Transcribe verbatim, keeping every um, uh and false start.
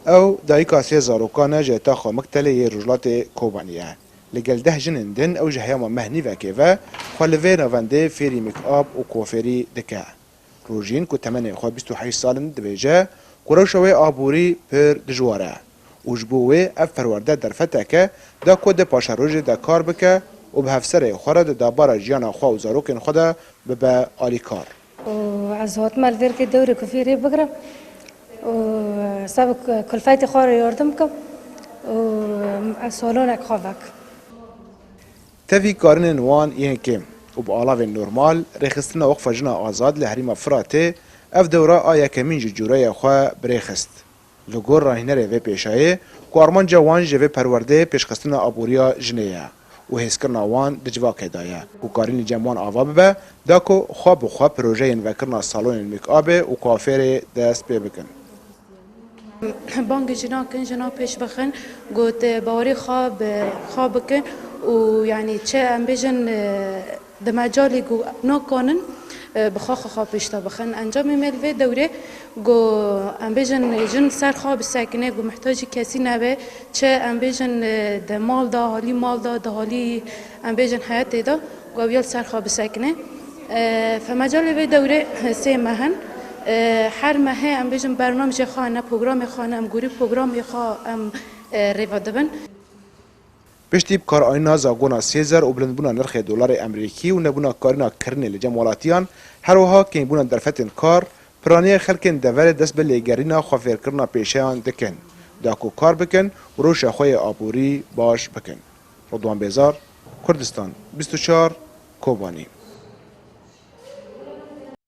Ew dayika sê zarokan e ji Taxa Miktelê yê Rojhilatê Kobanî ye. Li gel deh jinên din ew ji heyama meh nîvekê ve xwe li vê navendê fêrî make-up û kuafêrî dike. Rojîn ku temenê xwe bîst û heşt sal in dibêje ku rewşa wê aborî pir dijwar e û ji bo wê ev perwerde derfetek e da ku di paşerojê de kar bike û bi hevserê xwe re di dabara jiyana xwe û zarokên xwe de bibe alîkar. û ez hatime li vêrkê dewrê ku fêrê bigrim û sebik kulfetê xwe re yardim bikim û ez salonek xwe vekim. Tevî karînên wan yên kêm û bi alavên normal rêxistina Weqfa Jina Azad li herêma Firatê ev dewra a yekemîn ji cûreya xwe bi rê xist. Li gor rahînerê vê pêşayê ku armanca wan ji vê perwerdeyê pêşxistina aboriya jinê ye û hêzkirina wan di civakê de ye ku karînî cem wan ava bibe, da ku xwe bi xwe projeyên vekirina salonên make-upê û kuafêrê dest pê bikin. Bangê jinan kin, jina pêş bixin, got, e, bawerî xwe bi xwe bikin û, yanî, çi em bêjin, e, di mecalê ku nakanin, e, bi xwe xwe xwe pêş de bixin. Encamê me li vê dewrê ku em bêjin jin ser xwe bisekine, ku mihtacî kesî nebe, çi em bêjin, e, di mal de, halî mal de, di halî em bêjin heyetê de, ku ew ya li ser xwe bisekine. E, femecalê vê dewrê sê meh in. E, her mehê em bêjin bernamjê xwe hene, programê xwe hene, em gorî programê xwe em, e, rêve dibin. Piştî bikaranîna zagona sêzer û bilindbûna nirxê dolarê Amerîkî û nebûna karîna kirinê li cem welatiyan, her wiha kêmbûna derfetên kar, piraniya xelkên deverê dest bi lêgerîna xwefêrkirina pêşeyan dikin, da ku kar bikin û rewşa xwe yê aborî baş bikin. Ridwan Bêzar, Kurdistan bîst û çar, Kobanî.